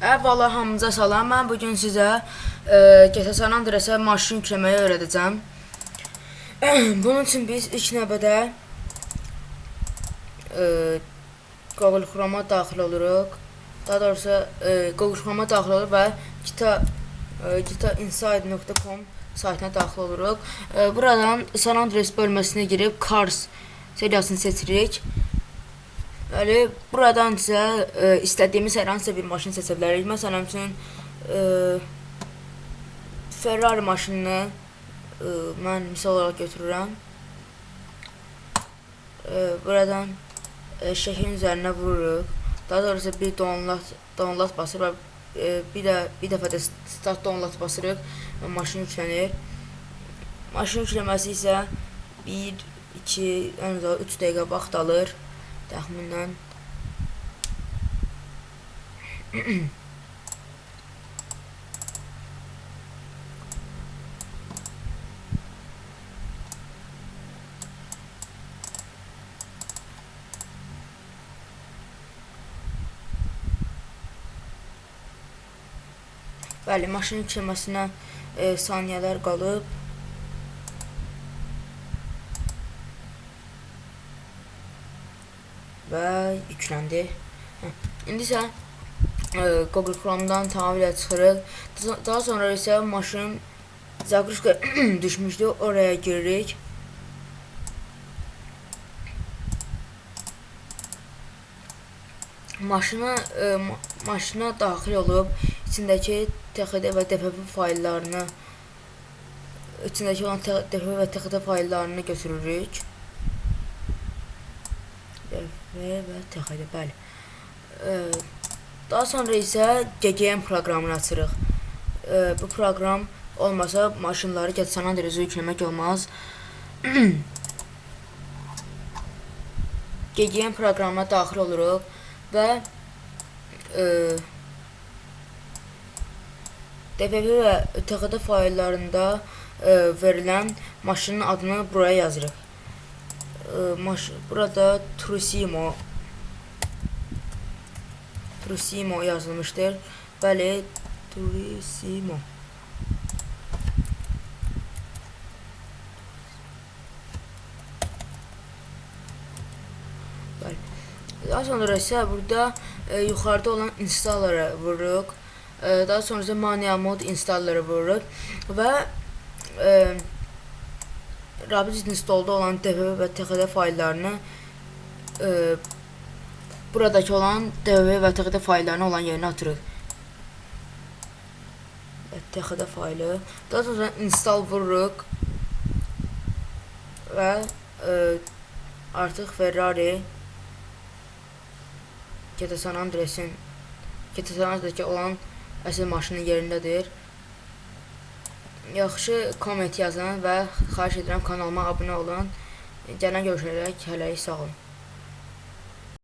Əvvəla hamınıza salam. Mən bugün sizə GTA San Andreas'a maşın yükləməyi öyrədəcəm. Bunun üçün biz ilk növbədə Google Chrome'a daxil oluruq. Daha doğrusu Google Chrome'a daxil oluruq və gtainside.com saytına daxil oluruq. Buradan San Andreas bölməsinə girib Cars seriyasını seçirik. Bəli, buradan isə istədiyimiz hər hansısa bir maşın seçə bilərik. Məsələn üçün Ferrari maşınını mən misal olaraq götürürəm. Buradan şəklin üzərinə vururuq. Daha doğrusu bir download basır və bir dəfə də start download basırıq və maşın yüklənir. Maşın yükləməsi isə 1, 2, ən azı 3 dəqiqə vaxt alır təxminən. Bəli, maşın yükləməsinə saniyələr qalıb. Və yükləndi. İndi isə Google Chrome'dan tamamilə çıxırıq. Daha sonra isə maşın zagruzka düşmüşdü. Oraya giririk. Maşına daxil olub içindəki TXD və DPF fayllarını içindəki olan DPF və TXD fayllarını götürürük. DPF və TXD, bəli. Daha sonra isə GGM proqramını açırıq. Bu proqram olmasa maşınları GTA San Andreas'a yükləmək olmaz. GGM proqramına daxil oluruq və DPF və TXD fayllarında verilən maşının adını buraya yazırıq. Burada Turismo yazılmışdır. Bəli, Turismo. Bəli. Daha sonra isə burada yuxarıda olan installer'a vururuq. Daha sonra isə manual mod installer'a vururuq və Rapid installda olan DPF və TXD fayllarını buradakı olan DPF və TXD fayllarını olan yerinə atırıq. Və TXD faylı. Daha sonra install vururuq və artıq Ferrari GTA San Andreas'ın GTA San Andreas'dakı olan əsl maşının yerindədir. Yaxşı komment yazın və xahiş edirəm kanalıma abunə olun. Gələn görüşərək hələlik sağ olun.